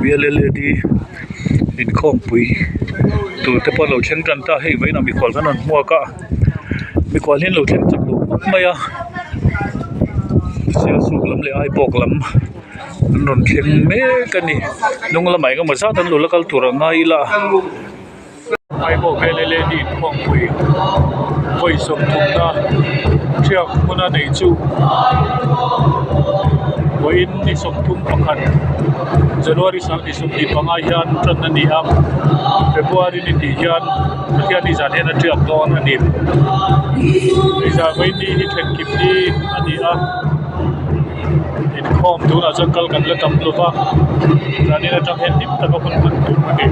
Bial L A D inkhawmpui tur te pawh an lo thleng tan ta a hei vawiinah mikhual kan rawn hmuak a mikhual hi an lo thleng chak lo khawp mai a sialsuk lam leh aibawk lam an rawn thleng mek a ni hnung lamah eng emaw zat an lo la kal tur a ngai ila. Aibawk Bial L A D inkhawmpui vawi sawmthumna thiak hmuna nei chu vawiin ni sawmthum pakhat January sangni sawmhnih panga hian tan a ni a February ni tih hian Pathianni zan hian a tiak dawn a ni vawiin ni hi thlenkim ni a ni a. Inkhawm tunah chuan kal kan la tam lo va, zanin atang hian hlim taka hun hman tur a ni.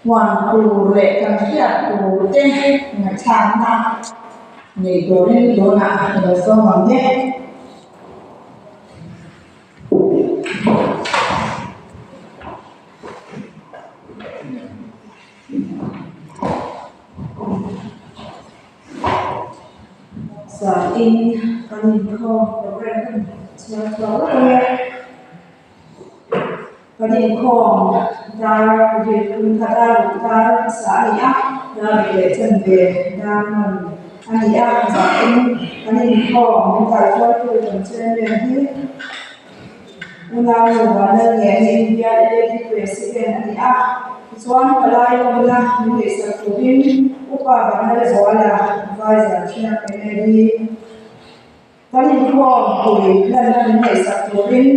Huan tur leh kan hriat tur te ngaihthlakna nei turin tunah i lo sawm ang e. Zanin kan inkhawm program hun chhiar chhuak vek ang e. Kan inkhawm dar riat kum kha dar ruk dar hmasa a ni a, dar ruk leh chanve dar man a ni a. Zanin kan inkhawm min kaihruaitu kan chairman hi Unau nu Vanlalngiani bial LAD President a ni a, tichuan palai lawmna min ngaihsak turin Upa Vanlalzuala Advisor Thiam LAD kan inkhawm pui lanna min ngaihsak turin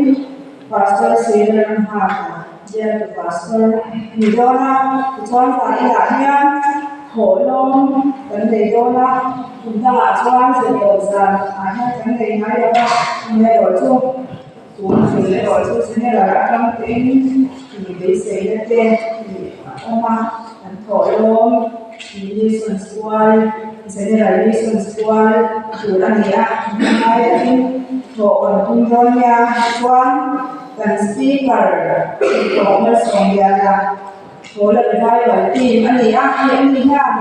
Pastor Sri Lalramnghaka bialtu Pastor a ni dawn a, tichuan zan inah hian thawhlawm kan nei dawn a, kum dangah chuan zirtawp zan ah hian kan nei ngai lo va, amaherawh chu tun tum erawh chu general atang tein tih beiseina te tih a awm a, kan thawhlawm tih Mission Squad General Mission Squad tur a ni a, ngai takin thawh kan tum dawn nia chuan kan speaker tih tawh Malsawmliana Hawla Revival Team a ni a, hei ani hian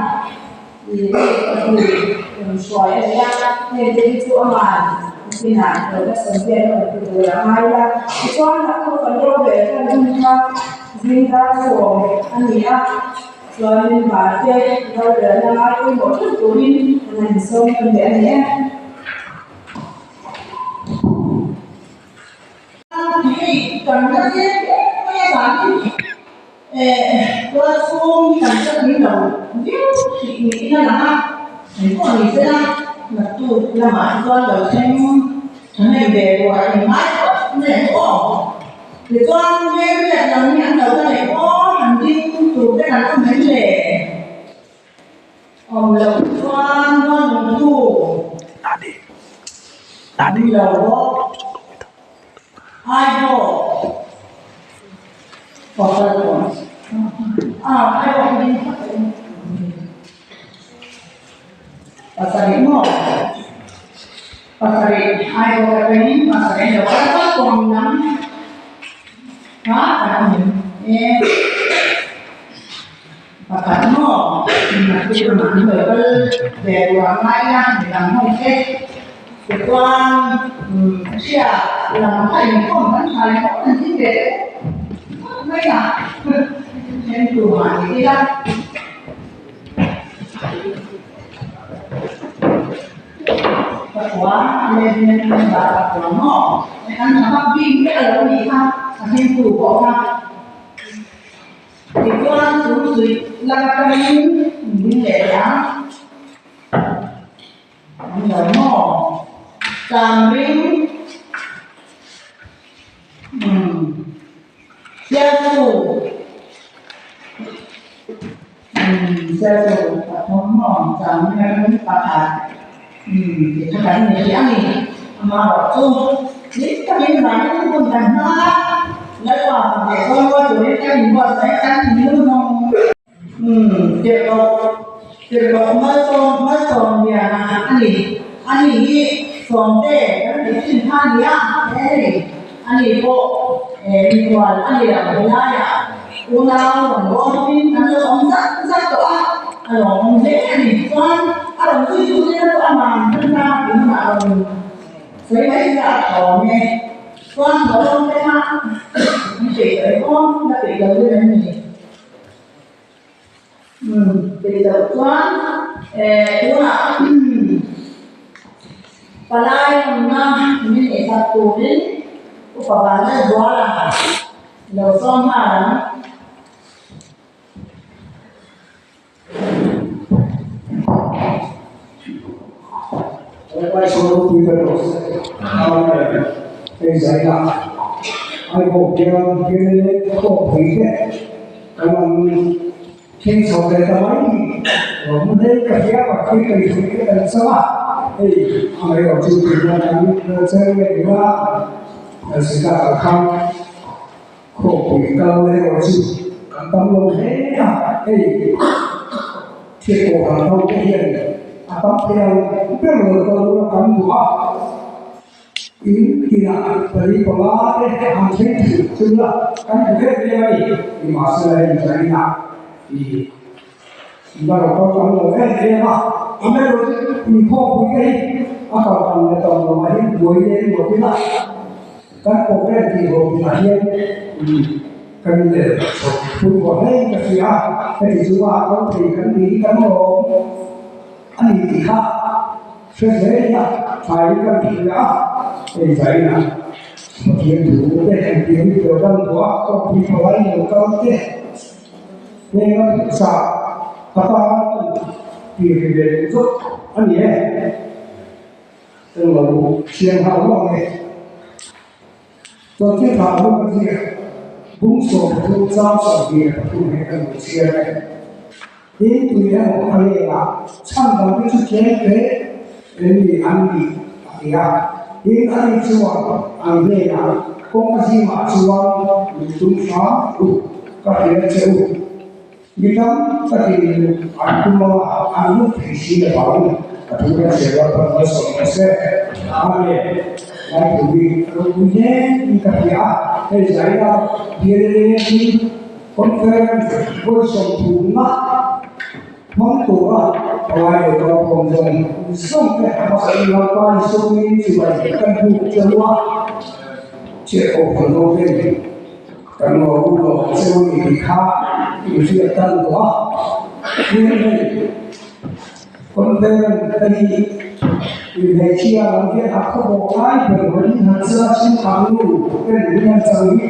ih pahnih rawn hruai a ni a, heng te hi chu aman nakinah hlawhna sawmlian a rawn ti tur a ngai la, tichuan naktuk kan rorel tan hun kha zingdar sawm a ni a. Chuanin vante rorelna ngai pawimawh theuh turin an han insawm nawn leh a ni e. Hei kan la zir hle mai a vangin eh tual chhung hi kan hre tui lo viau hrih niin a lang a, engpawh ni sela naktuk lamah hi chuan lo thleng thahnem ve tur a inngai phawt mai ang chu aw. Tichuan Mary-a lam hi an lo la leh aw, han ding tur te kan awm em le? Awm loh chuan Mualnungtu an lo bawk. Aibaw Aibaw ka ding phawt ang. Pasarih maw? Pasarih aiawh atangin pasarih lo kal phawt pawh ang lam kha kan awm em e. Pakhat maw? An lo kal ve tur a ngai a midang ho te tichuan hria lam kha inkhawm kan thlai pawh an ding ve phawt mai a then tur mah ni ila. Pakua leh dah pakua maw kan tha vak bik vek a lo nih kha a hmingtu pawh kha tichuan chu suih lam atangin in ding leh teh ang an lo maw changring umm sialtu. Sialtu pathum maw chang hian pakhat tih kha kan ni hrih a ni. Amaherawh chu hlim takin mahni hun kan hmang a, Lalpa fak leh dawn rual turin kan inbuatsaih a, kan inlu hnawng. Tirhkoh Tirhkoh Malsawm Malsawm Liana a ni. Ani hi Sawmte kan tih thin kha a ni a, he hei ani pawh mikhual a ni lo helaiah unau rawn bawm hovin an lo awm zat zat tawh a, a lawmawm hle a ni. Chuan a rawn zui tu te pawh amah an hna tih hunah a rawn sawi mai se a thawm e. Chuan thawhlawm te kha an peih tawh em aw, la peih lo deuh em ni? Umm peih loh chuan eh tunah palai awmna min neihsak turin upa Vanlalzuala lo sawm nghal ang. Thil chho leh ta mai awm hle ka hria pakhat ka inhrilh te kan chang a, hei amaherawh chu tihna kan cheng leh ila kan sitah khan khawpui kal erawh chu kan. Kan tam lo hle a, hei thil pawh han ho te hian a tam thei ang ber lo kal ula kan duh a, in tinah pali panga te han thleng thei chu la kan duh em em a ni. Nimahsela hei zaninah ih la lo kal tam lo em em a, amaherawhchu inkhawmpui te hi a kal tam leh tam lo mah hian buai leng lo ila kan program tih hlawh tinah hian ih. Kan leh chhawp phur huah hle in ka hria a, heti chunga a kal thei kan ni hi kan lawm a ni tih kha hre hle ila thlai hi kan hria a, hei zainah Pathian thu te engtir hi tawh dam duh a, kawngpui phalai lo kal te heng a duhsa atan kan tir ri ve duh zawk a ni e. Kan lo siam hau vang e. Chawlhthil thah lung a ziak bung 30 chang 23 he kan lo chhiar e. Tin, tui emaw a leng a, chhan dang te chu tlem hle em ni an ni a ti a. Tin, ani chuan an hnenah, Kawng a zimah chuan min tum hram u, ka hria che u. Mi tam takin an tum a, an lut thei si lo vang. A thu kan chhiar rual pawn lo sawi ta se. Amen. Lai thu hi a ropui hle in ka hria a, hei zaina PLAC Conference vawi 30na hmang tura palai lo kal khawm zawng zawng te hmasa in Lalpa Isua in chibai kan hmuh cheu a, chhiat awh kan lo ten. Kan lo u lo cheu ni tih kha i hriat tan tawh a, tin hei conference te hi i hmeichhia lam hian a khaw bawk lai ber mai in han chela chhungkhat nu ten in han chang hi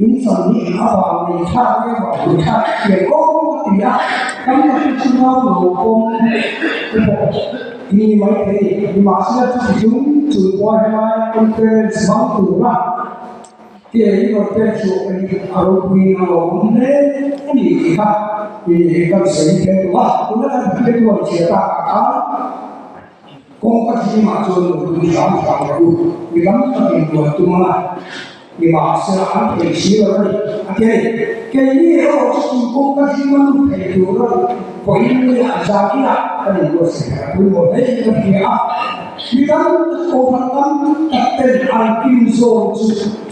in chang hi a vang nei thlak nge vang nei thlak thiam awm a ti a, kan la hre chu nau lo pawm te pawh i ni maithei nimahsela chuti chung chung pawh helai conference hmang tura Ke i rawn pek chhuah ka hi a ropuiin a lawmawm hle a ni tih kha i kan sawi thei tawh a, tuna kan hriat rual chhiah tak ah khan kawngka zimah chuan lo tum hram hram rawh u, mi tam takin buan tum ang a, nimahsela an thei si lo a ni a ti a ni. Keini erawh chu chu kawngka zima lut thei tura vawiin nia zaninah kan inbuatsaih kher a pawimawh hle in ka hria a. Mi tam tak kohhran tam tak ten an kim zawn chu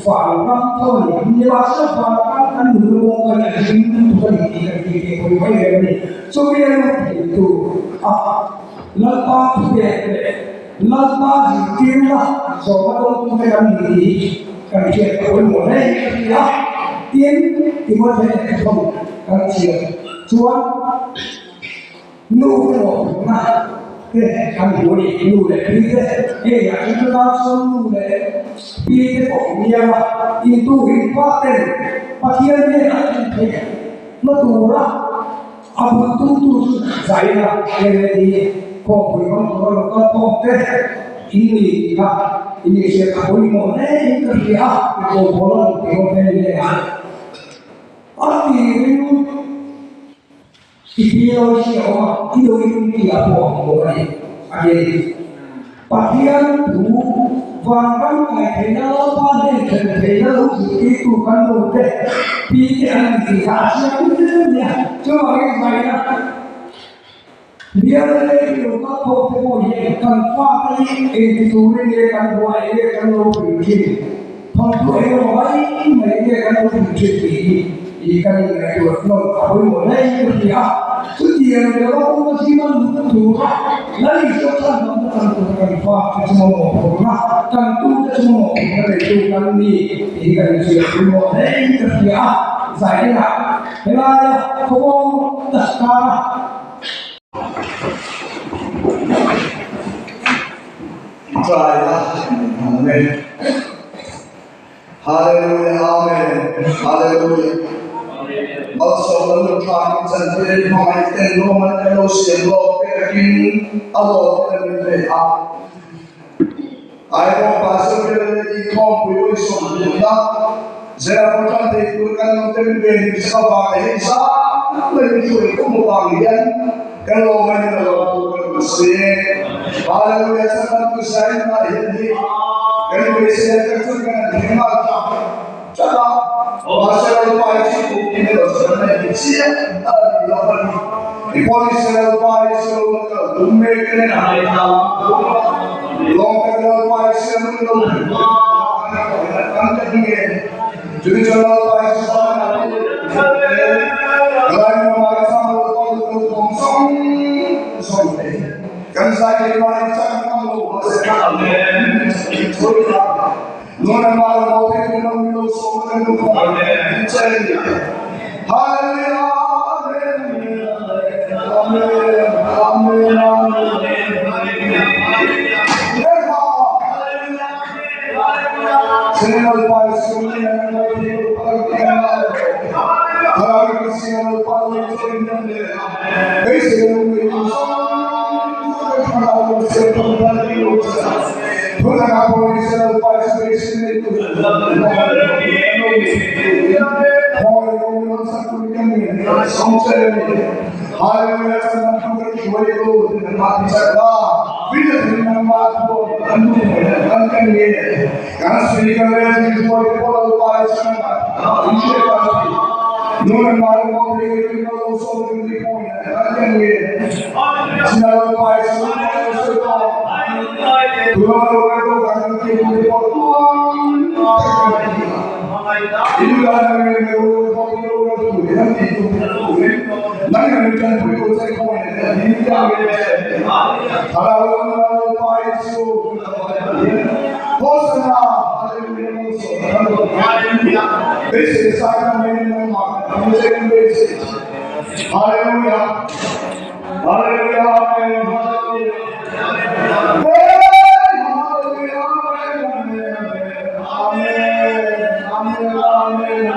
van ram tho a ni. Nimahsela van ram kan nunna kawng kan a hlim lutuk a ni tih kan tih theih pawh mai reng a ni. Chumi a lut thei tur a Lalpa thupek leh Lalpa zirtirna zawhna dawngtute kan ni tih hi kan hriat a pawimawh hle in ka hria a. Tin, Timothea lehkhathawn kan chhiar chuan, Nu te mawhphurhna te kan hmu a ni, nu leh pi te. Hei ah chuan chutan chuan nu leh pi te pawh in nia a, in tu in pa ten Pathian hian an thlen theih na tura a bul tum tu chu zaina leh ni khawmpui hmang tura lo kal khawm te in ni tih kha in inhriat a pawimawh hle in ka hria a, Kawlpawla nupui ho te ni leh ang a tirin. I bial hi a awm a, i lo in tih ah pawh a awm bawk a ni, a ti a ni. Pathian thu vanram kai theihna Lalpa hnen thlen theihna lo zirtirtu kan nu te, pi te an ni tih kha a chiang hle a nia. Chuvangin zaina bial leh i lo kal khawm te pawh hian kan fate hi engti turin nge kan buai nge kan lo hrilh thin, thawnthu engemaw mai mai nge kan lo hrilh thin tih hi I kan inngaihtuah hlawm a pawimawh hle in ka hria a, chutiang lova kawngka zima lut tura Lal Isua chhan dawmna chan tura kan fate chu mamawh phurna, kan tute chu mamawh phurna neitu kan ni tih hi kan inhriat pawimawh hle in ka hria a, Zainah helaia khawbawng takara. Tlaina Amen. Hallelujah Amen Hallelujah Malsawm lo lut tha in chantir in hmangaih ten lawm an kan lo siam lawk te takin a lawm te min pe a Ai pawh Pastor Bial leh Inkhawmpui awi 30na Zela pawh tan thei tur kan lo tem ve ni sa vang leh hei zan mai min hruai khawm avang hian kan lawm a ni lo tur kan la sawi e Hallelujah chhan tu Israel ah hian hi kan beisei a kan chuan kan han thleng nghal tak tak a. Mahse Lalpa hi chu kum tin ilo chuan a ni chiah a ni lo a ni. I pawh ni se Lalpa hi chu lo la kal tum mek a ni. Lawm tak Lalpa hi chu an lo an ka ni e. Chumi chuan Lalpa hi chu ban a Kalai ma sang Lalpa lu lo thawm sawng sawng te. Kan zai thei ma hi chang ngam lo mahse Amen. Nuna ma lo te ku lo lo so ma lu ko Amen. Hallelujah. Amen. Amen. Amen. Senhor Pai, Senhor, Hallelujah. Hallelujah. Amen. Amen. Amen.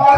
Amen.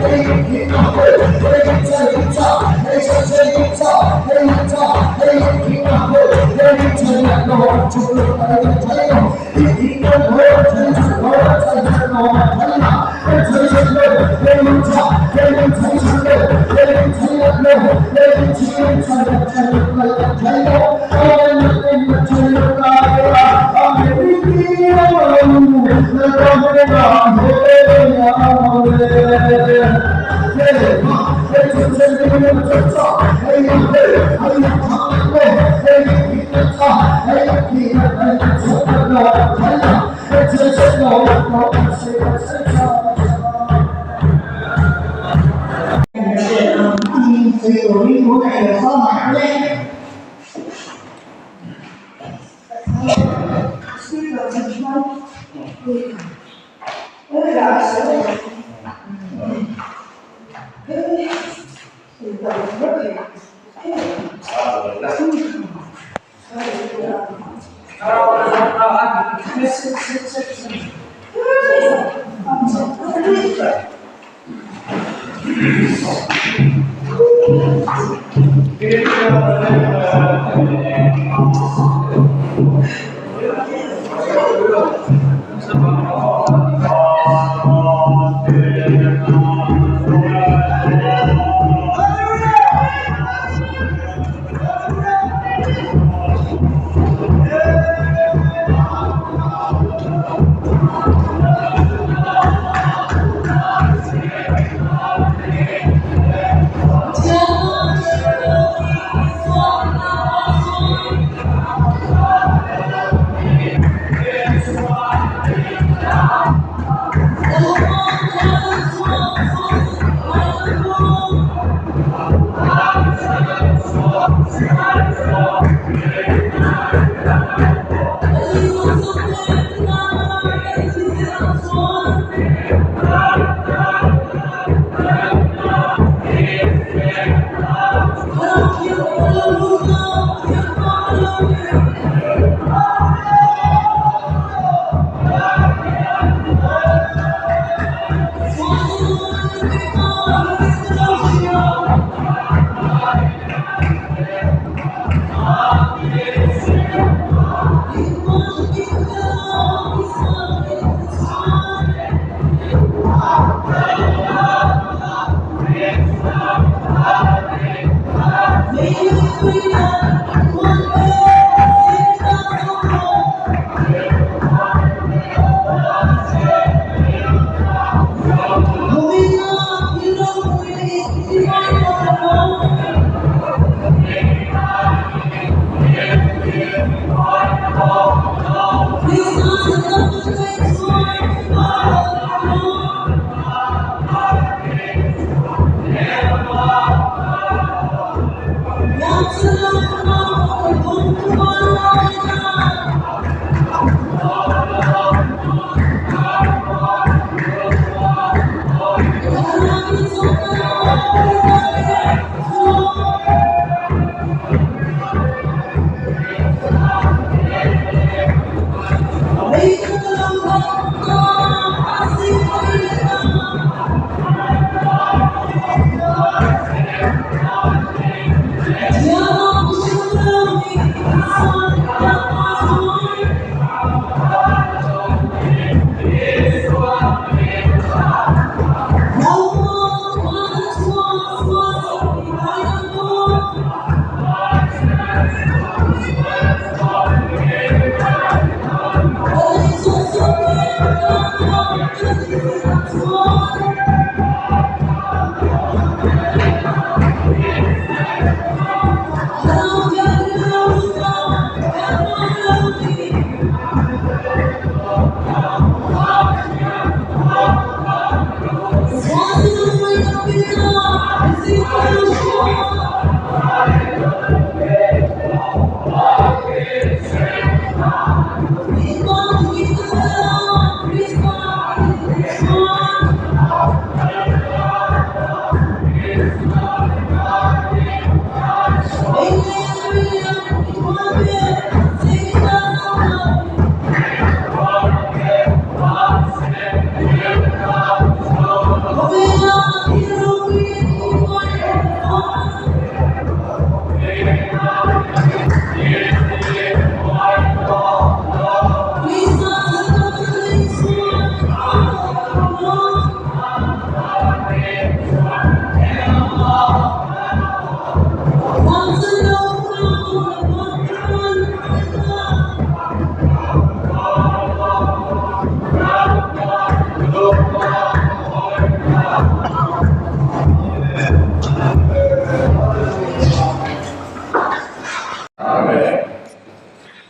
Hallelujah.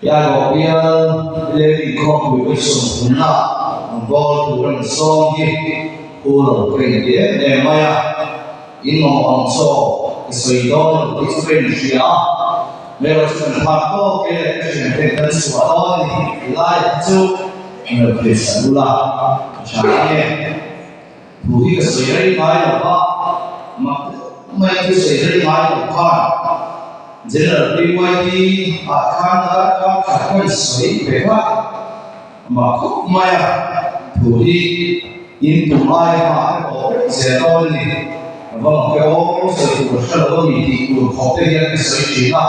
Ya bial le inkhawmpui vawi sawmthumna ang bawl tur an sawm hi pu lo ka inti em em mai a, in mamawh ang chaw ka sawi dawn lo tih chu ka inhria a, hmel chu kan phak tawk e ka thian ten kan chhuah dawn a ni tih laiah chu an lo hriatsak lul a, ka tha ang e. Thu hi ka sawi rei ngai lo va, mak deuh mai thu sawi rei ngai lo khan General PYD ah khan darkar khat ka insawi ve kha mak khawp mai a, thu hi in tum ai hma te pawh vek zel dawn a ni. Va mak e aw, sawi tur hre lo a ni tih tur khawp te hian ka sawi thin a,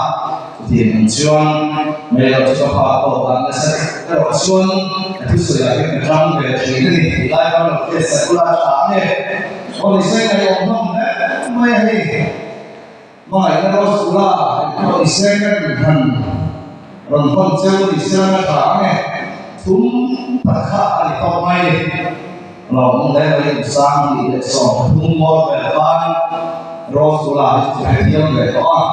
chutiang ang chuan mai lo chu ka phak tawk a, nasa erawh chuan ka thusawi ah hian ka tang ve thin a ni tih lai khan lo hriat sak ula tha ang e. Aw ni se ka awm hlawm hle mai a hei, hmangaihna Rosula engpawh ni se ka inhlan rawn hawn cheu ni se la tha ang e, thum tak kha a ni tawp mai ni. Lawm hle mai in sang tih leh 30 ngawt vel khan Rosula hi chu ka thiam ve tawh a,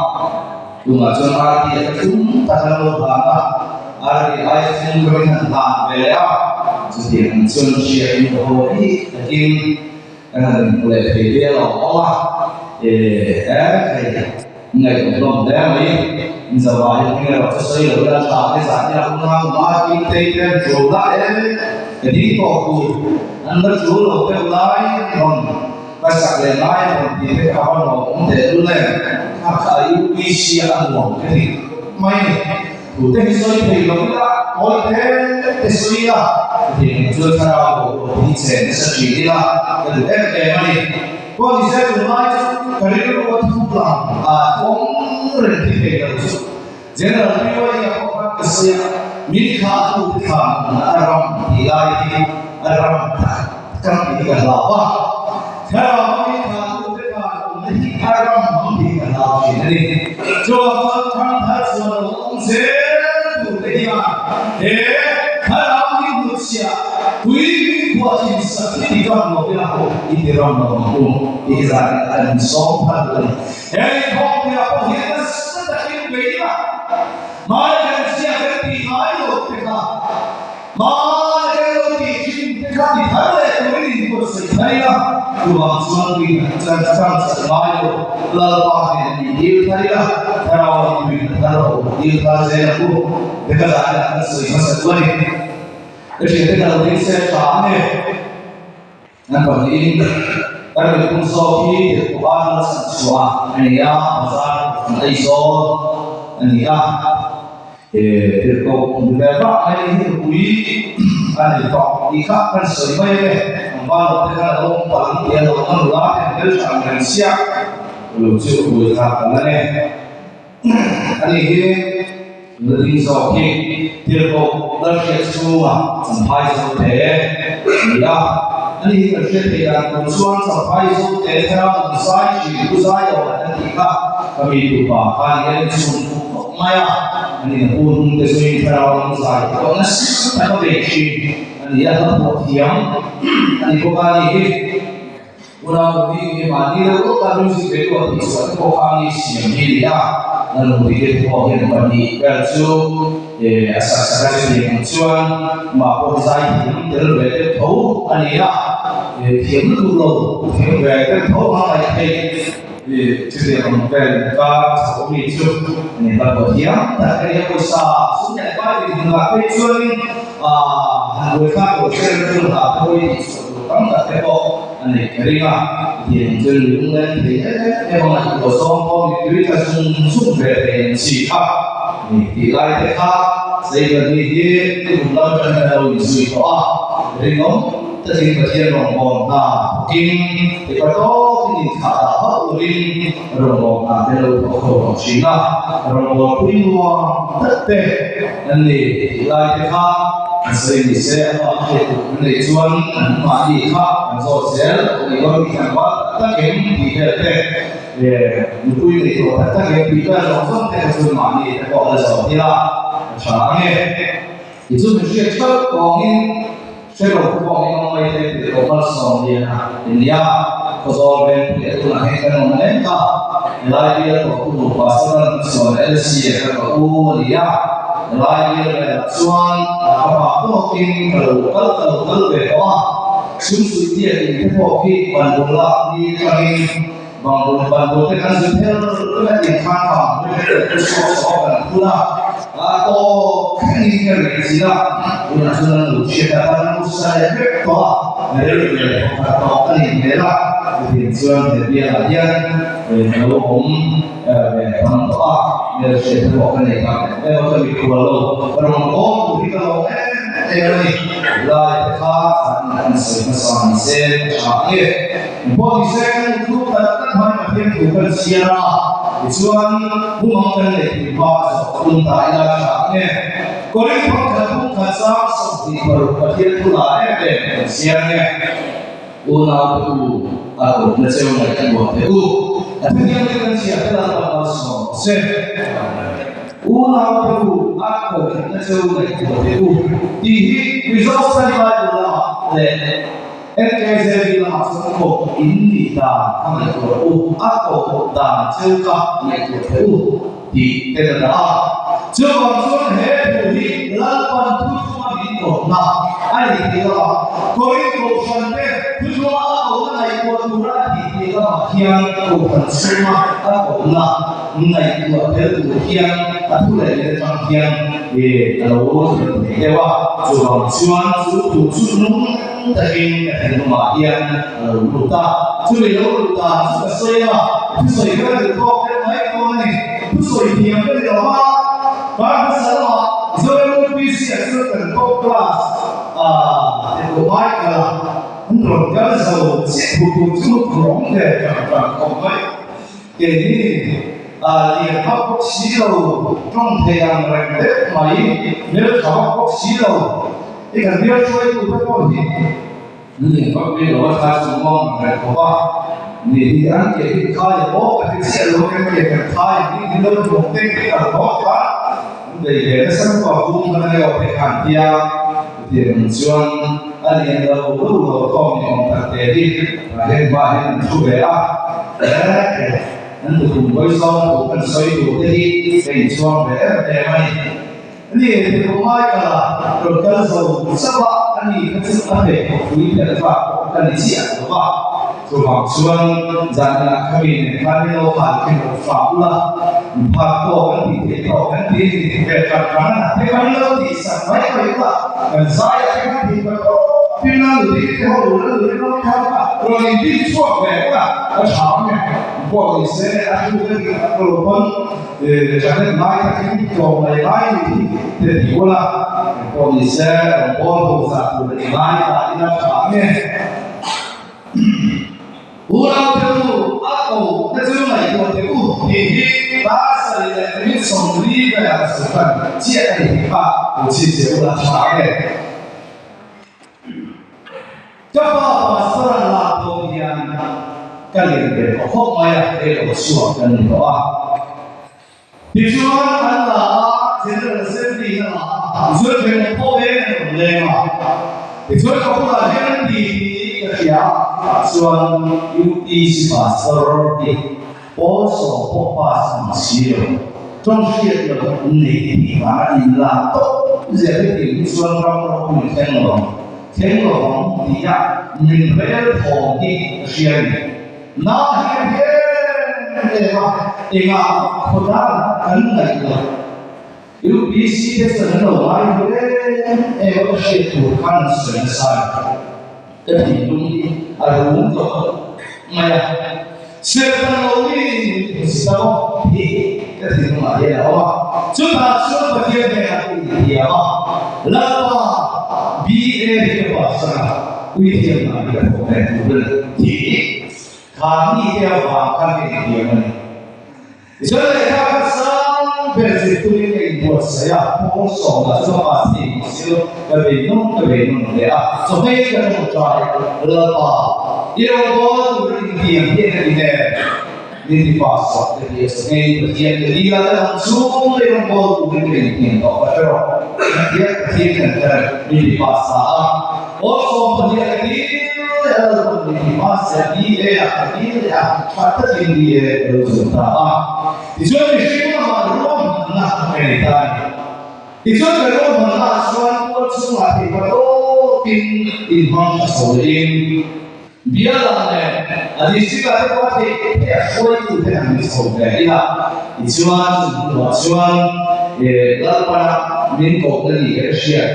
tunah chuan RT a ka thum tak an lo hlan a, RT ai chung ka min han hlan ve leh a, chutiang ang chuan hriat in ka haw hi takin kan han inhmu leh thei ve alawm awm a, eh hei ngaihtuah hlawm hle mai, in zavai hi hming erawh chu sawi lo ila tha te zah ila hun a awm a, tin tei te an tul lah e, ka ding tawh tur an la tul lo deuh lai rawn ka sak leh ngai rawn tih te kha a va nuam awm teh lul em, kha kha UPC a a nuam ka ti mai ni. Tute hi sawi thei lo ila, kawi te te sawi ila, chutiang ang chuan thlarau boruak hi chen nasa thin ila ka duh em em a ni. Pawh ni se tunlai chu ka rilru a thup lang a thawm reng thi thei lo chu General PYA pawh khan ka sawi a, min thlah tu te thlan a ram tih lai hi a ram tak tak tih hi ka hlau a, thlarau min thlah tu te thlan awmna hi a ram ang tih hi ka hlau thin a ni. Chuvang chuan thangthar chuan lo awm zel tur te hian he thlarau min hnutchhiah tui min khuah thin sak hi ti ram lo ila i ti ram lo ang u tih hi zan in an insawm phat a ni. He inkhawmpuiah pawh hian nasa takin bei ila hmai kan chhiah kan tih ngai lo te kha Hmai kan lo tih thin te kha ti thar leh turin inbuatsaih thar ila, chuvang chuan tui hna chan chang chak ngai lo, Lalpa nen an inhil thar ila, Thlarau in tui hna thar ho hil thar zel ang u, te ka zah hian an sawi hmasa chu a ni. Ka thiante ka lo ding se tha ang e. An pahnihin kan mipum zawk hi tirhkoh a la chhan chhuah a ni a, bazar an Aizawl a ni a, tirhkoh ni ve vak mai hi nupui a nei tawh tih kha kan sawi mai ang e, tlangval lo te khan a lo awm palh ang tih a lo awm a, nula te an hmeltha ang reng chiah lo chu a buai thlak palh ang e. A ni hi nula ding zawk hi tirhkoh Lalhriat chhunga Champhai Zote a ni a. A ni hi kan hriat theih dan tur chuan Champhai Zote thlarau an zai thin pu zai lo an tih kha ka mi tupa kha ni a inchhun fuh khawp mai a. A ni na pu hnung te zuiin thlarau an zai pawh nasa tak a bei thin a ni a, hla pawh thiam a ni bawk a ni hi. Unau nu hi enge mahni deuh lawk a music video a tih chhuah te pawh kha ni siam hi a ni a, a nu ti te pawh hian pahnih vel chu a sak sak a chutiang ang chuan amah pawh hi zai thiam tel ve deuh tho a ni a, thiam lutuk lo thiam ve deuh tho a ngaih theih chutiang ang vel ka chho mi chu a ni hla pawh thiam tak a ni a, pawisa sum leh pai tih hmunah phei chuanin han buaithlak loh chen chu hla pawh hi tih chhuah tur tam tak te pawh a nei ka ring a, tiang chuan lung leng thei em em a ngaihtuah zawng pawh mipui tla zung zung ve thei ang chi kha ni tih lai te kha Seivani hi kum lam atang hian a lo inzui tawh a, rinawm takin Pathian rawngbâwl hna thawkin tipa tawkin inthlah dah hauh lovin rawngbâwl hna te lo thawk ho tawh thin a, rawngbâwl pui nuam tak te an ni tih lai te kha an sawi ni se, amah hriat tur an neih chuan an mahni kha an zawt zel a ni dawn tih an val. tak tak em tih vel te nupui nei tawh tak tak em tih vel zawng zawng te kha chu mahni te pawh la zawh ila a tha ang e. Tichuan min hriat theuh kawngin hre lo pawh min awm mai thei tih pawh malsawm lian a nia. Khawzawl vengpui a tunah hian kan awm mek a, helai bial tawh tu Pastor Lalhmachhuana LC a ka ka u a ni a, helai bial velah chuan ka pa tawkin ka lo kal ka lo kal ve tawh a, Sumsuih biak in te pawh khi banbul lak ni atangin Bangbul bangbul te kan zut her a tih khan bangbul te kan chhuak chhuak kan phun a, a tawp thlengin ka rih zin a, tunah chuan an lo hriat a, kan lo sa leh vek tawh a, rel ve leh pakhat tawh a nih hmel a, chutiang chuan he bialah hian ka lo awm ve tam tawh a, hmelhriat te pawh ka nei tak em em a, ka mikhual lo, ka rawn kawl tur hi ka lawm em em a ni, lai te kha an sawi hmasa ni se a tha ang e. Pawh ni se kan inthuk tak tak hmai Pathian thu kan chhiar a, tichuan mumang kan neih tih hma a zawh tum ta ila tha ang e. Korinth pakhat pumkhat sang 26 Pathian thu la em em kan chhiar ang e. Unau te u, a kawmna cheu ngaih ka nuam teh u. A thutiang te kan chhiar te Lalpa malsawm rawh se. Unau te u, a kawmna cheu ngaih ka nuam teh u tih hi Mizo Study Bible lamah leh NKZV lamah chuan kawp in nih dan ka ngaihtuah u, a kawp dan cheu ka ngaihtuah theih u tih te ka dah a. Chuvang chuan he thu hi Lalpan thuthuma min kawpna a ni tih lamah Korinth Kohhran te thuthuma a kohna ngaihtuah tura a tih tih lamah hian Kohhran chhunga a kohna ngaihtuah tel tur hian a thu leh leh atang hian a lo thlen thei deuh a. Chuvang chuan chu thu chu nung takin ka thinlungah hian a lo lut a, chumi lo lut dan chu ka sawi a, thusawi ka la duh tawk deuh mai dawn a ni. Thusawi thiam ka ni lo a, kar hmasa lamah Zoram UPC ah chuan kan top class ah te pawh Michael a an rawn kal zo chiah thu tur chu rawng ve tang tang khawp mai. Keini lian vak bawk si lo, tawng thei ang reng deuh mai, hmeltha vak bawk si lo, i kan bial hruaitu te pawh hi lian vak ve lo a thlai chung muang ang reng khawp a ni hi an ke hi khai a bawk a ti chiah lo kan ke kan khai ang hi ni lo hlawm te ke kal bawk kha an bei ve nasa lutuk a vum khan a leo te khan tia chutiang ang chuan a lian lo lo lo khawm ni awm tak te hi tah hian hma hian an thu ve a. An tukhum hawi zawng thu kan sawi tur te hi ka inchhuang ve em em a ni. Ani tukhum ngai kala rawn kal zo chauh a, ani kha chu a hmeh khawpui phelh tlak pawh ka ni chiah lo va. Chuvang chuan zanah khami nen khan min lo hal khin lo hram ula, in phak tawk an tih theih tawk kan ti a ni ve tran tran a, te kan lo tih sak mai mai ula, kan zaiah te khan tih ka tawp pin a nuli te ho ul a nuli lo kha a rawn in din chhuak ve ula, a tha ang e, pawh ni se a thu ka tih tak lo pawn thanet ngai takin tlawm mai ngai ni hi te ti ula, pawh ni se rawngbâwl ho zah tur i ngai ta ila tha ang e. Unau te u, a ko te chu ngaihtuah teh u tih hi dar sarih leh minute 40 velah ka sawi hman chiah a ni tih kha lo chhin che ula tha ang e. Ka pa pastor an lak dawn hian ka lian ve tawh khawp mai a, kei lo chhuak ka ni tawh a. Tichuan an la a, General Assembly in a la a, tichuan thenawm pawh veng an rawn leng a. Tichuan ka bulah hian an ti tih ka hria a, tah chuan UTC Pastor hi pawl sawm pawh pass a ni si lo, tawng hriat lo nei tih vang a inlak tawp zel hi tih hi chuan ram ropui thleng lo ang, thleng lo ang tih a min rel thawm hi ka hria a ni. Na hian em em a, engah khawdang kan ngaih lo. UPC te chuan an lo ngai hu em em a, ka hriat tur khan an sawi nasa a ni. Ka thinlung hi a rum tawh mai a, serhtan lo mi in min hmu ta maw tih ka thinlungah hian a awm a. Chutah chuan Pathian hnenah ka inthiam a, Lalpa, BA hi ka pass a, Puithiam hna hi ka thawk leh tur a ni tih kha mi te avang khan ka inthiam a ni. Tichuan lehkha kha sang ber zir turin ka inbuatsaih a, pawl sawmah chu ka pass thei tih si lo, ka bei nawn ka bei nawn hle a, chawhmei ka tawngtai Lalpa i rawngbâwl tur intiang hian ka ti nen min ti pass sak ka ti a, chawhmei Pathian ka dil a, ka dam chhung leh rawngbâwl turin ka intiang tawh ka hre rawh, Pathian Pathian kan kher min ti pass ta a, pawl 12 ka dil leh a, Lalpa min ti pass leh a, BA ah ka dil leh a, tha takin BA ka lo zawm ta a. Tichuan mihring lamah ruahmanna ka nei ta a ni. Tichuan ka ruahmanna ah chuan tual chhungah theihpa tawpin inhmang tha chho lehin bialah leh a district ah te pawh a theih theih a hruaitu te han ni chho ve ila. Tichuan chung hnuah chuan Lalpana min kohna ni ka hriat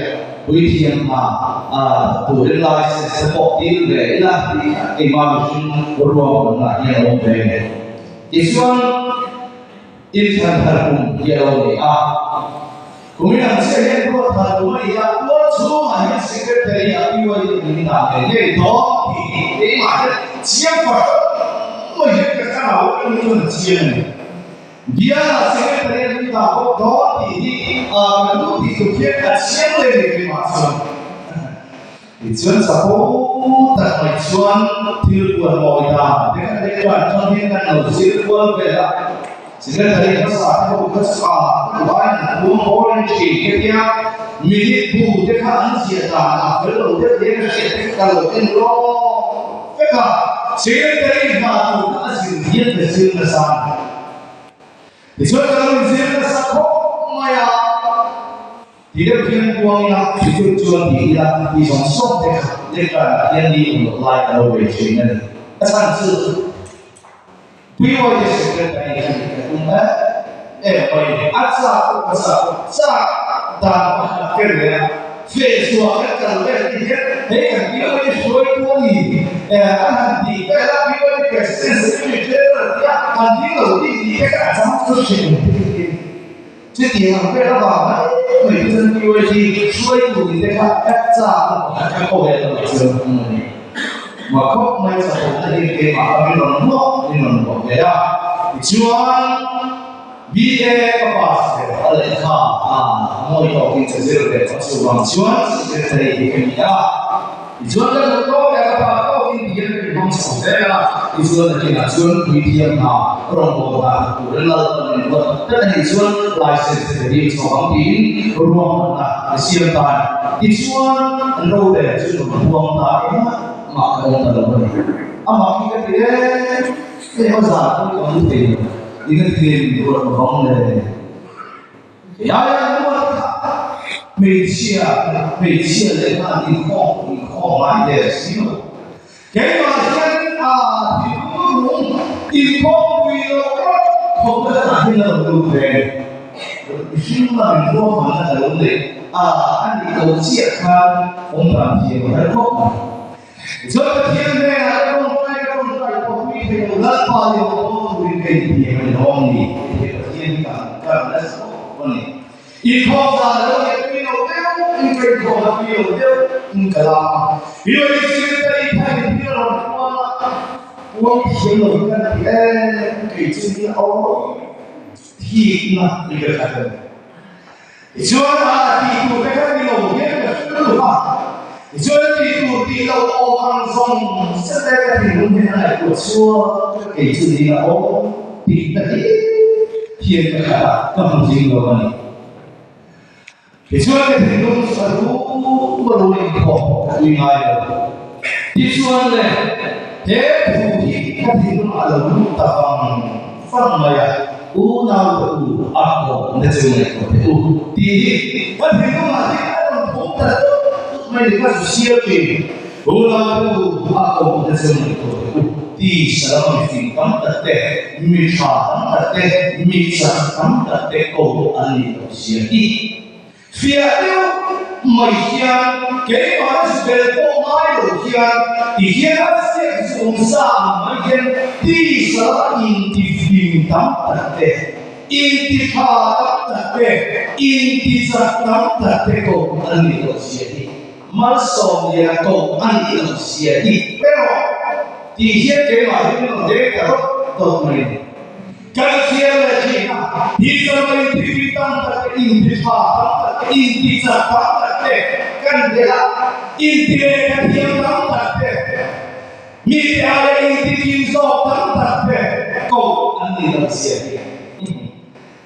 puithiam hna turin license te pawh dil ve ila tih kha keimah mihring ruahmanna hian a awm ve a ni. Tichuan, inthlan thar kum hi a lo ni a. Kumin ang chiah hian ruat thar kum a ni a, tual chhungah hian Secretary a PYD min dah ngei ngei dawn tih hi keimah hian chiang fahran mai hian ka thlarau atangin chuan a chiang a ni. Biala Secretary a min dah bawk dawn tih hi ka lu tih tuk hian a chiang leh ni keimah chuan. Tichuan chapo tak mai chuan thil kuan mawi dan te kha leh chuan chuan hian kan lo zir kual vel a, Secretary hmasa te ho kha chu a ka duh aiin an puang haw reng thin te tia minute bu te kha an ziah dan a fel lo deuh hian ka hriat te kha ka lo en lawk vek a, Secretary hna tur kha a zir hian ka zir nasa a ni. Tichuan ka lo inzir nasa khawp mai a. Ti deuh hian buang ila, thuthluk chuan ti ila, ti zawng zawng te kha lecture ah hian ni awm loh lai ka lo ve thin a ni. A chhan chu PYD Secretary hi ka tum em em mai a ni. A chak pawh ka chak pawh chak dan pakhat ka ri a, feh chhuah kan kal vel ti hian hei kan PYD hruaitu a ni an han tih vel a, PYD President Secretary General tia han ding lo tih tih te kha a chang chu hre awm te hi. Chutiang ang vel avang mai mai te chuan PYG hruaitu ni te kha ka chak na pakhat kha khawvel lamah chuan a awm a ni. Mah khawp mai chakawmna hi keimah kha min rawn hmuak min rawn hmuak ve a. Tichuan BA ka pass ve a lehkha a mawi tawkin ka zir ve tawh chuvang chuan secretary hi ka ni a. Tichuan ka duh tawk leh ka phah tawkin ti hian ka inhmang chho zel a, tichuan nakinah chuan puithiam hna rawngbâwl dan turin Lalpan min ruat tak tak a nih chuan license te ka dil chhuak ang tiin ruahmanna ka siam ta a ni. Tichuan an rorel chu rawn huang ta engmah mah ka awm ta lo a ni. Amah khi ka ti em em a zan pawh ka mu thei lo, ingatinge min ruat lovang le? Helaia ruat kha hmeichhia hmeichhia leh nghal inkhawm inkhawm ngai der si lo. Keimah hian a thinlung inkhawm pui loh rawt khawp na tah hian a lo lut ve. Mihring lam inruahmanna ka lo neih a, a nih loh chiah khan awm dan thiam a har khawp mai. Tichuan Pathian hnenah ka tawngtai ka tawngtai pawh pui thei lo, Lalpa leh ka pawl turin ka intiam a ni lawm ni? He Pathian hi ka han kar nasa khawp a ni. Inkhawm dan a lo neih pui lo deuh in ka inkhawm a pui lo deuh in ka la a. Yoni Secretary kha in thil a rawn puang a, puang thiam lo hi ka ti em, kei chu ni aw thikna ni ka khat a ni. Tichuan a tih tur te kha ni lo hian ka hre luh a, tichuan a tih tur tih loh awm ang zawng zet e ka thinlung hian a ngaihtuah chhuak ka kei chu ni la aw tih na hlir hian ka khat a, ka hmu zing lo a ni. Tichuan ka thinlung chu a rum a rum inkhawm pawh ka tui ngai lo. Tichuan le he thu hi ka thinlungah a lo lut ta vang vang mai a. Unau te u a kawm na chu ngaihtuah teh u tih hi ka thinlungah hian a rawn phum ta tut tut mai ni ka zu siam thin. Unau te u a kawm na chu ngaihtuah teh u ti salam mi fing tam tak te, mi tha tam tak te, mi chak tam tak te ko an nih loh zia hi. Fiah deuh mai hian keimahna zu bel pawh ngai lo hian ti hian a ziak zu awm sa ang mai hian tisa lama inti fing tam tak te, inti tha tam tak te, inti chak tam tak te koh an nih loh zia hi, malsawmliana koh a nih loh zia hi erawh ti hian keimah hi min rawn deng ta dawt dawt mai a ni. Kan chhiar leh thin a, tisa mai intifing tam tak te, intitha tam tak te, intichak tam tak te kan bel a, inti lehkha thiam tam tak te, mite aia intikim zawk tam tak te ko an ni lo zia hi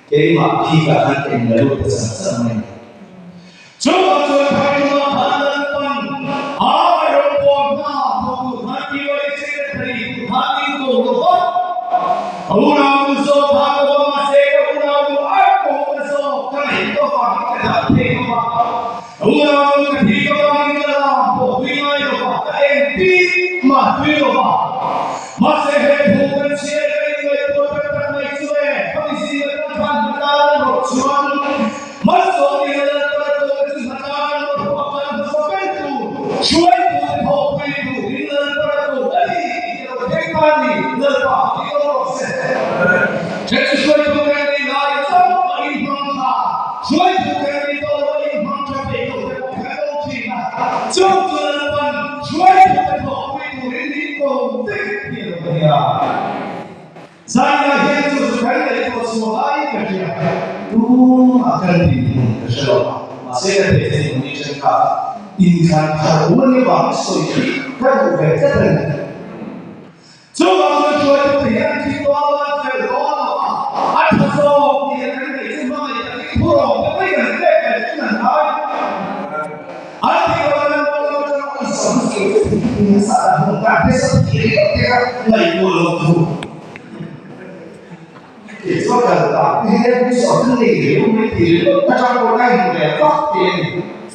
keimah bikah khan ka inla lut ta chang chang mai a ni. Chuvang chuan Thaitunga khan Lalpan a rawngbâwl hna thawktu khan PYA Secretary tur khan in ko lo va, Ka unaunu zawk kha ka va mahse ka unaunu a kawhna zawk ka ngaihtuah vangin ka dam thei lo va, ka unaunu ka thi ka vangin ka lam pawh tui ngai lo va, ka en tih mah tui lo va. Mahse he thu kan chhiar ka inngaihtuah tak tak mai chu e, khami zinga kan khan hna tan an rawh chuan, Malsawm in a Lalpa tawhna chu hna tan an rawh a kan hmasa ber tur, hruaitu te thawhpui tur in Lalpa tawh a ni tih ka lo thleng ta a ni, Lalpa ti awm rawh se. Then chu hruaitu kan nih lai chauh a inhmang tha, hruaitu kan nih tawh loh a inhmang tha thei lo te pawh kan awm thin a, chung chu Lalpan hruaitu te thawhpui turin min ko vek hi a lo nia. Zaina hian chu chu kan ngaihtuah chhuah laiin ka hria. Tumah kan tih hmun ka hre lo a, mahse ka thei thei hmun hi thenkhat inthlan thar ul a nih avangin sawi hi ka duh ve tlat a ni. Chuvang chuan hruaitute hian an thih dawn lo, an fel dawn lo a, a tha zawk tih an ring theih chu hmangaih takin thu rawng te mai an pek ve thin an ngai. An tih loh nan pawh lo chuan an sawi chu nasa an hmu ta nasa thei tak te kha ngaihtuah lo thu. Kei chuan kal tak te hian mi sawi chu nei ve mai ti ringawt atang pawh ka inhmu ve vak te a ni.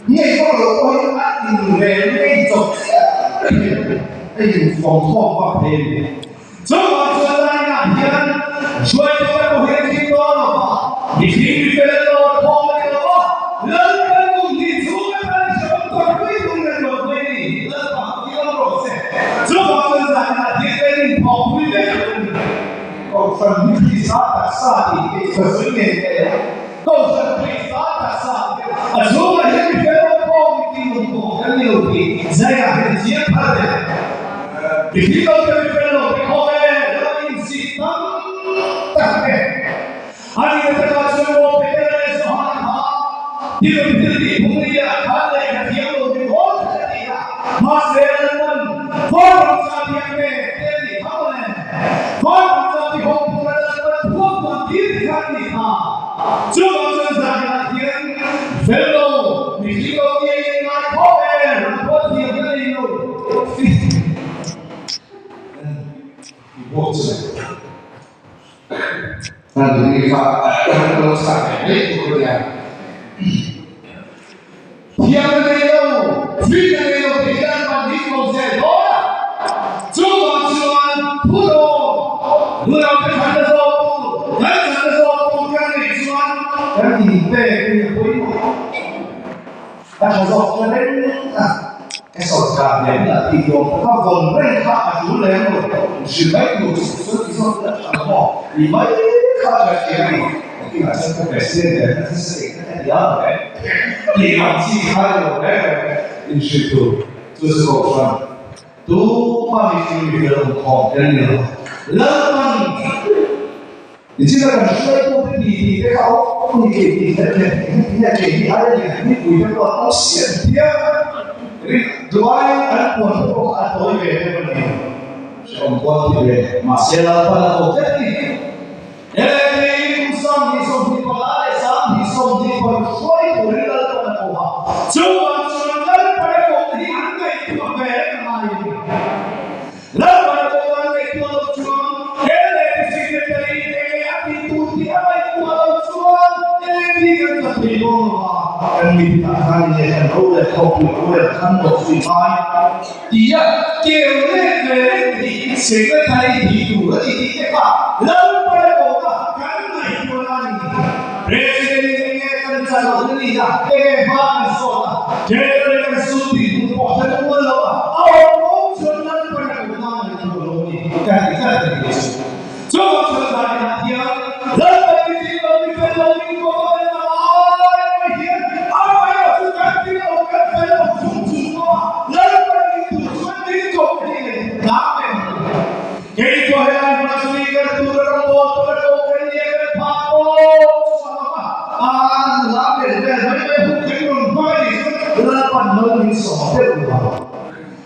Ngei vak lo pawh hi a in ve mai chawp chiah hian a infawm khawm vak thei a ni. Chuvang chuan lainah hian hruaitu te pawh hi an thim dawn lo va, mi thing mi fel an lawr khawm a ni lo va, Lalpan kum hnih chhung atan hrehawm tawrhpui turin an rawn hawi a ni. Lalpa hi awm rawh se. Chuvang chuan zanah hian kan inthawhpui vek a ni. Kohhran hi Krista taksa tih hi ka sawi ngei ngei a, Kohhran Krista taksa tih hi a chhungah hian mi fel awm khawm mi tih awm khawm kan ni lo tih zaiah hian chiang phal a ni. Mi hlim lo te mi fel lo te khaw e lo inzit tam tak e. A nihna takah chuan maw Petera leh Johana kha thil thil tih phung ni ah khan lehkha thiam lo ni mawl tak a ti a, mahse Lalpan Vawiram cha biak ve te a nih kha mawle. Vawiram cha ti hawng tura Lalpan thuam huan tir te kha a nih kha. Chuvang chuan zanah hian fel lo, mi hlim lo nge in ngai khawp e, ram pawh thiam ka nei lo. Thiam a nei lo, fit a nei lo tih hian man hi ko zel dawn a. Chuvang chuan thu dawn, nunau te khat a zawk tur, kan khat a zawk tur kan neih chuan kan inpek hi a pawimawh. A tha zawk ta reng a, ka sawrkar hniam lah tih duam taka vawn reng kha a tul lem lo, hrilh mai tur chu chuan ti zawk ila tha lo maw tih mai kha a tha thin a ni. Nakinah chuan ka president ber kha thil eng kha ka ti ang reng tih ang chi kha a ni lo reng reng inhrilh tur chu chu kohhran tuma mihring mifel awm khawm kan ni lo. Lalpan Nichina kan hruaitute ti ti te kha awm ni kei ti kher kher ti kher ti nge kei hi ai a lian mipui te pawh an awm siam hial rin duai an puan te pawh kha a tawi ve deuh a ni hrehawm kual ti ve mahse Lalpan a ko tlat a ni LAD kum 2025 leh 2026 hruai turin Lalpan a ko a chuvang chuan Lalpan a koh hi an ngaihtuah ve reng a ngai a ni. Lalpan a kawng an ngaihtuah lo chuan he lehkha secretary te nge a tih tur tih a ngaihtuah lo chuan LAD kan tla thei dawn lo a, kan mitah khan nge kan ro leh khawpui ro leh kan ro zui ngai tia keu let ve reng te hi secretary tih tur a ni tih te kha Lalpan a kawng a kan ngaihtuah na a ni. President in enge kan tla lo na ni a, enge hma kan sawt a, Treasury kan sum tih hmun pawh hre mual lo a, a awm awm chuan Lalpan a duh nan an duh lo a ni ka ti tlat a ni kei chu. Chuvang chuan zaninah hian Lalpan mi tih lo mi fel lo min kawm a kan lam ai mai hian a mai lo chu kan ti lo kan fel lo chung chung pawh a Lalpan min duh chuan min kawm thei leh tlak em a ni. Kei pawh helai hmunah speaker tur a rawn bawl tur a kawm. min sawm deuh lo ang.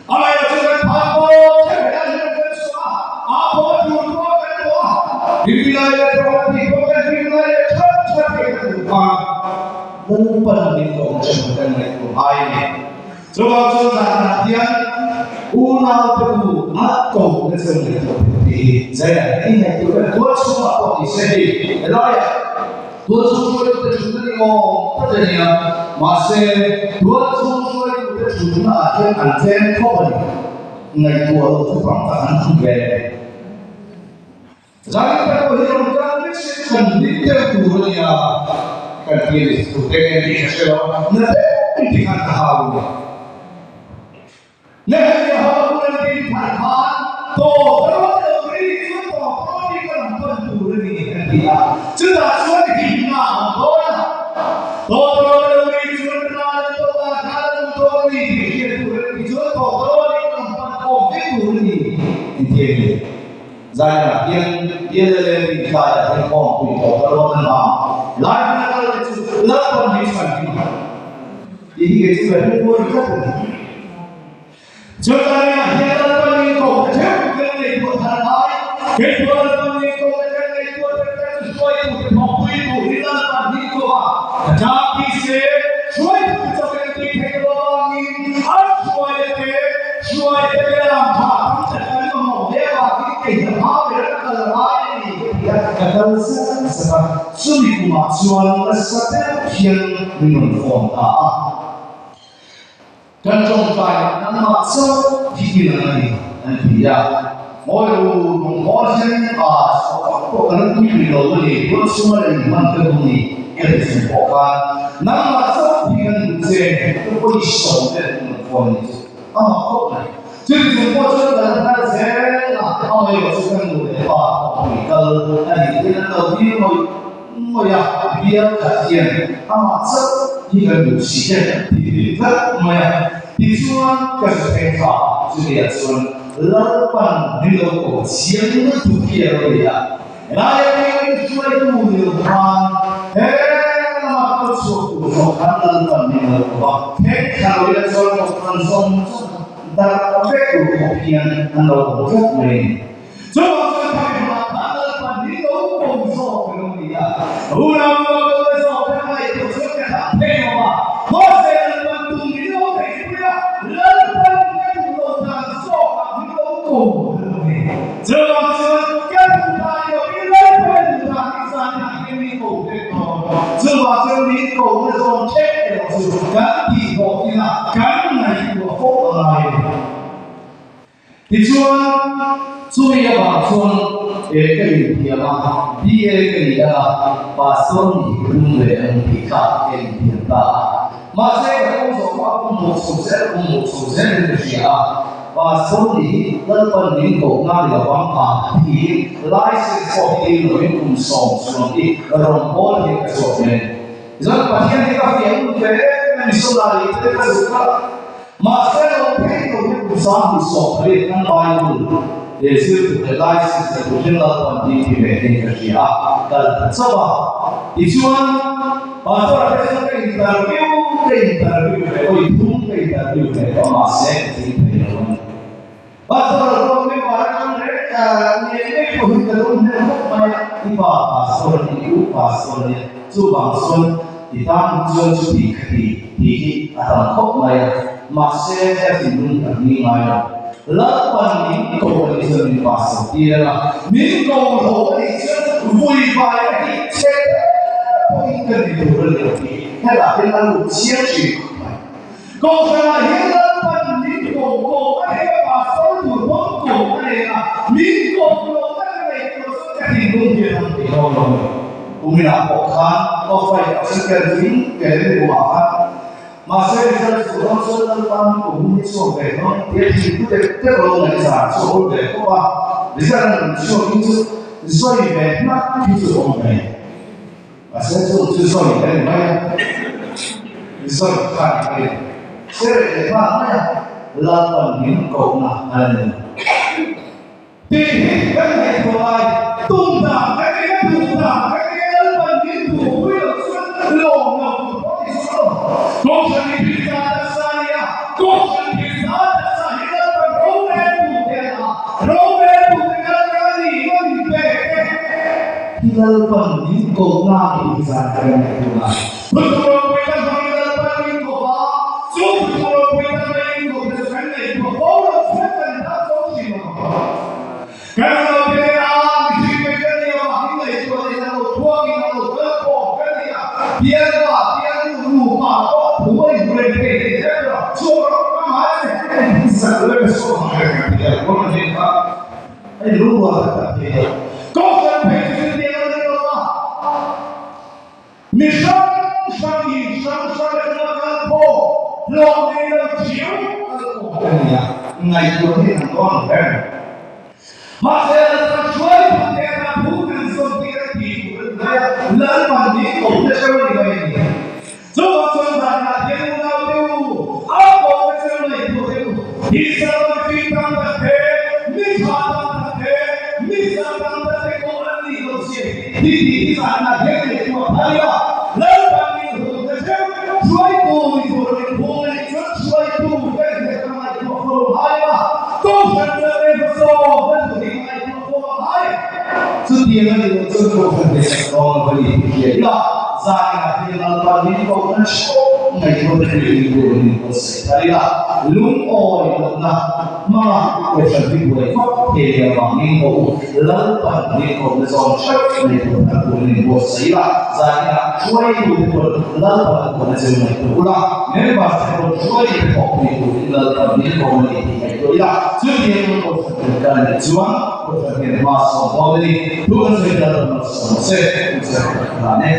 Amaherawhchu chu kan phah pawh theuh helai hian kan sawm a, a pawh a tur pawh kan pawh a, hlimlai leh rawh tih pawh kan hlimlai leh that that thei ka duh kha Lalpan min kawm thin kan ngaihtuah ngai a ni. Chuvang chuan zanah hian unaute u a ko na chu ngaihtuah theih tih hi zaiah hian i ngaihtuah kan tual chhungah pawh ni se hei helaiah tual chhung hruaitute thutna ni awm tak a nia, mahse tual chhung hruaitute thutna ah hian an tlem khawp a ni. Ngaihtuah loh chu tam tak an hmu ve. Zanin tak pawh hi rawn kal vek se kan hlim deuh tur a nia kan ti a ni. Tute nge tih ka hre lo a, na deuh in ti khan ka hau a ni. Nehemia ho hun an din thar khan tawp rawt lo ri chu tawp rawt in ka rawn pan tur a ni an ti a, chutah chuan himna a awm dawn a. Tawp rawt lo ri chuan ral an tawk a, ral an awm dawn a ni tih hriat tur a ni chuan tawp rawt in rawn pan khawm vek tur a ni an ti a ni. Zainah hian Bialele rintlaiah hian khawmpui tawp rawt an hmang. Lai hmuna kal te chu Lalpan min chhan him ang. Tih hi kei chu ka ring buai tlat a ni. Chutah hian Lalpan min ko ta theuh kan ngaihtuah thar ngai. Kei pawh Lalpan min ko ta kan ngaihtuah thar thar chu hruaitu te thawkpui tur hi Lalpan min ko a, ka ṭang ti se hruaitu te chaw kan tui theih lo avangin an hruaia te hruaia te lam tha tam tak kan mamawh hle avangin kei hna hma ber a kal ngai a ni ka ti a, ka kal zat zat a. Chumi kumah chuan nasa deuh hian min rawn phone ta a, Kan tawngtai nangmah chauh hi i lang a ni, an ti a. Ngawi ru, lunghawl hian a chhuah vak pawh ka lo tui rih lo a ni, tuan chhunga la inhman ka duh ni, ka ti chung pawh khan nangmah chauh hi kan duh che, ka pawisa te min rawn phone ni chu a mak khawp mai. Chumi chung pawh chuan kan la thar zel a, amaherawh chu kan nu leh pa kawngpui kal a nih hian an lo dil ngawih ngawih a, bial khat hian amah chauh hi kan duh si em tih ve tlat mai a. Tichuan ka zu thleng thla a, chutiah chuan Lalpan min lo ko chiang lutuk hi a lo ni a. Helai atangin hruaitu ni lo khan he lama kal chhuak tur zawk khan Lalpan min lo ko a, thleng thla lo ila chuan kohhran zawng zawng darh vek tur khawp hian an lo awm tlat mai a ni. Chuvang chuan khami hmunah khan Lalpan min lo ko zawk a lo ni a, unau lo kal la zawk kha ngaihtuah chuan ka thlah thei lo a, mahse Lalpan tum min lo theihpui a, Lalpan ka duh lo dan zawkah min lo ko a lo ni. Chuvang chuan ka duh dan lo in Lalpan duh dan hi zanah hian min ko vek dawn. Chuvang chuan min ko na zawn theuh erawh chu kan tih hlawh ila kan ngaihtuah fo a ngai a ni. Tichuan chumi avang chuan e ka inthiam a, BA ka ni a, Pastor nih ka tum ve ang tih kha ka inthiam ta a. Mahse ka kawng zawh pawh a pawimawh chho zel, a pawimawh chho zel in ka hria a. Pastor nih hi Lalpan min koh na ni lovang a tiin license pawh hi dil lovin kum 10 hi rawn bawl hian ka chhuak mai a ni. Tichuan Pathian hi ka fiah ngun ve em a, missionary te ka zuk a. Mahse lo phei lo hi kum 28 kan Bible leh zir tur leh license la tur hian Lalpan hi ti ve thei ka hria a, kal ta chauh a. Tichuan Pastor ah te chuan ka interview ka interview ve awi thum ka interview ve tawh a mahse ka tling thei lo a ni. Pastor ah chuan member atang reng ngei ngei pawh hi ka lo hnem khawp mai a, i pa pastor a ni, i u pastor a nia, chuvang chuan i tan hi chuan chuti khati tih hi a tam khawp mai a, mahse ka thinlung tak ni ngai lo. Lalpan min ko a nih chuan min pastor tir ang a, min ko lo a nih chuan vui vai a tih che pawhin ka ni tur a ni lo tih hetah hian a lut chiang thin khawp mai. Kohhranah hian Lalpan min ko ko a nei a, pastor tur pawn ko a nei a, min ko lo tak a nei tur chuan ka thinlung hian an ti dawn lo a ni. Kuminah pawh khan Office ah chuan ka ring ke ring kumah khan mahse result chu dawn chuan Lalpan ko hun hi chhuak ve dawn tia thin pu deuh deuh lo ngaih zan chu a awl ve khawp a, result an rawn chhuak hi chu zawi ve hnak hi chu a awm ve. Mahse chung chu zawi a ni mai a, zawi kha a ni mai a, serh leh nghal mai a, Lalpan min kohna a la ni lo. Tih hi kan ngaihtuah lai, tum dan kan nei a, duh dan kan nei a, Lalpan min duhpui loh chuan lawm lo tur pawh ni suh lo. Kohhran hi Krista taksa a ni a. Lal pan min ko na ni zan kan nei tu na Phuthu ro pui ta hmang lal pan min ko ba chu phuthu ro pui ta min ko te kan nei tu ko lo chen kan ta cho chi ma kan lo te a mi si pe kan ni ma hin nei tu ni na lo thua ki na lo ka ko kan ni a pian ba pian nu nu pa ko thu ai hu le pe te te ro chu ro ka ma se sa le so ma ka ti ko na ni ka ai lu wa ta te ko kan pe chu ti lo ni lo ma mi sang sang yi sang sang le na kan po lo ni lo chiu ko kan ni a ngai tu ni ang kon ber ma se la sa shuai pu te na pu kan son ti ka ti ku na lal pan ni ko te se ni mai ni chu wa chon na na te u na te u a ko te se ni pu te u hi sa lo fi tam ta te mi tha tam ta te mi sa tam ta te ko an ni lo si ti ti ti sa na te te tu a ya lal pan ni hu te se shuai tu ni tu ni pu ni chon shuai tu te te ka mai tu ko hai ma ko san sa re so kan tu ni mai tu ko hai chu ti na ni chu ko san te sa ko ba ni ti la za na ti lal pan ni ko kan sho ngai ko te ni ko ni ko se ta la lung oi lo na ma ko san bi bu ko te ya ma ni ko lal pan ni ko le zon sha ni ko ta ko ni ko se la za na chuai tu ko lal pan ko le zon mai tu la me ba se ko chuai ko ni ko lal pan ni ko ni ti ko la chu ti ko ko san ka ni chuan ko san ni ma so ho ni tu kan se la ma so se ku se ka ne.